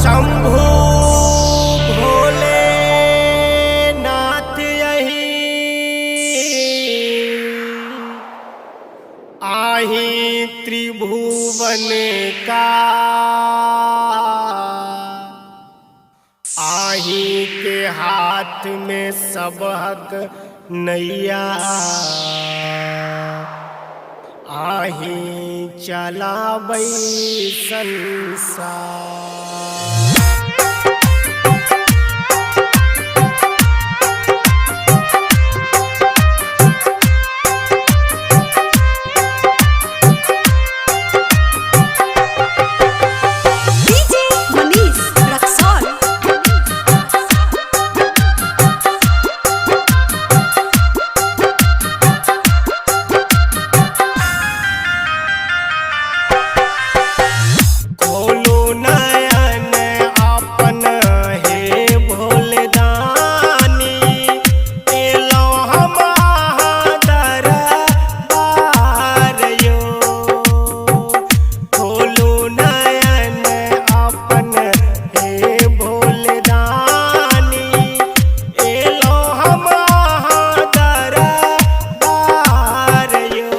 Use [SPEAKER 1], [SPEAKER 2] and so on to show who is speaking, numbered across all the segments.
[SPEAKER 1] शंभु भोलेनाथ यही आही त्रिभुवन का आही के हाथ में सबहक नैया आही चलाबै संसार।
[SPEAKER 2] DJ Manish Raxaul.
[SPEAKER 1] खोलो नयन अपन हे भोलेदानी, एलो हम दरबार यो। खोलो नयन अपन हे भोलेदानी, एलो हम दरबार यो।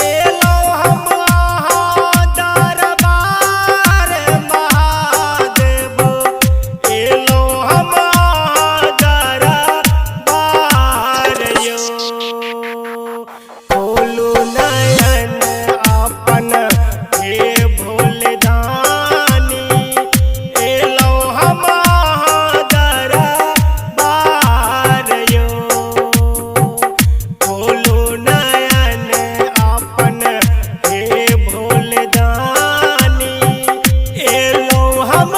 [SPEAKER 1] एलो हम दरबार महादेव, एलो हम दरबार यो। खोलू नयन अपन हे भोलेदानी, एलो हम दरबार यो। खोलो नयन अपन हे भोलेदानी, एलो हम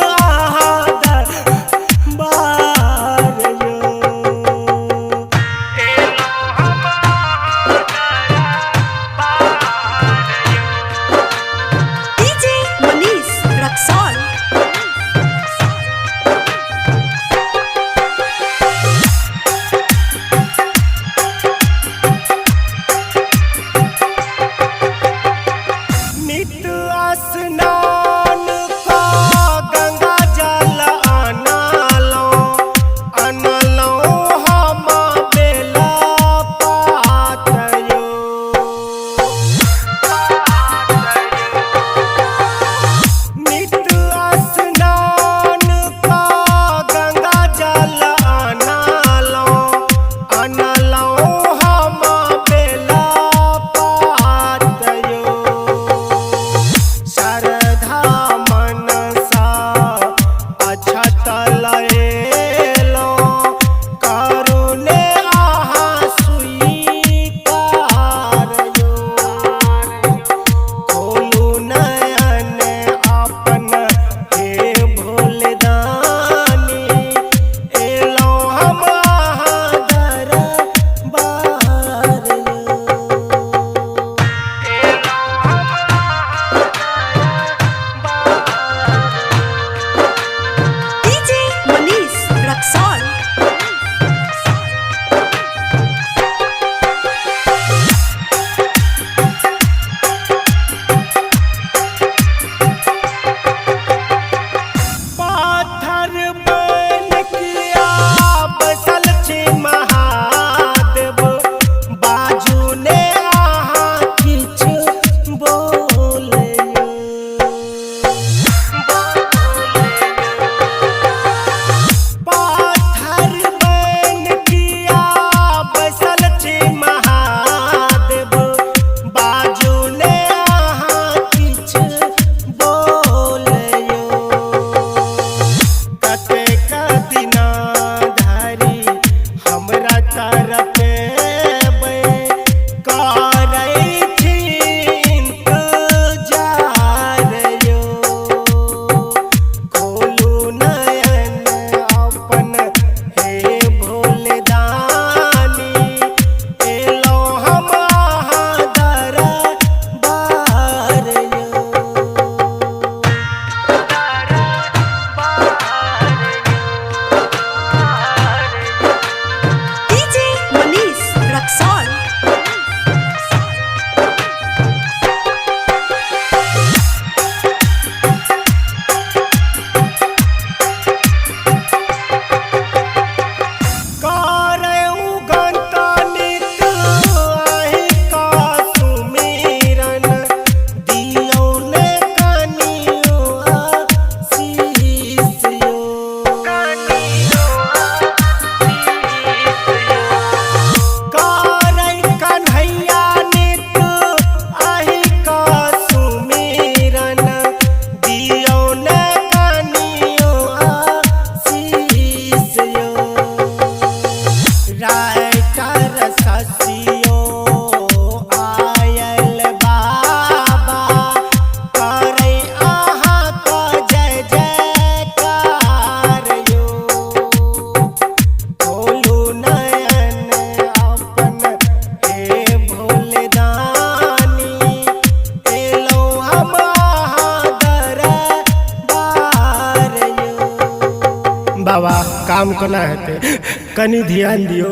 [SPEAKER 1] दरबार यो। एलो हम दरबार यो।
[SPEAKER 2] डीजे मनीष रक्सौल।
[SPEAKER 1] नित स्नान का गंगा जल अनलो, अनलो हम बेला पातयो। नित स्नान का गंगा जल अनलो, अनलो हम बेला पातयो। शारदा बाबा काम कोना हेतै, कनि ध्यान दियौ।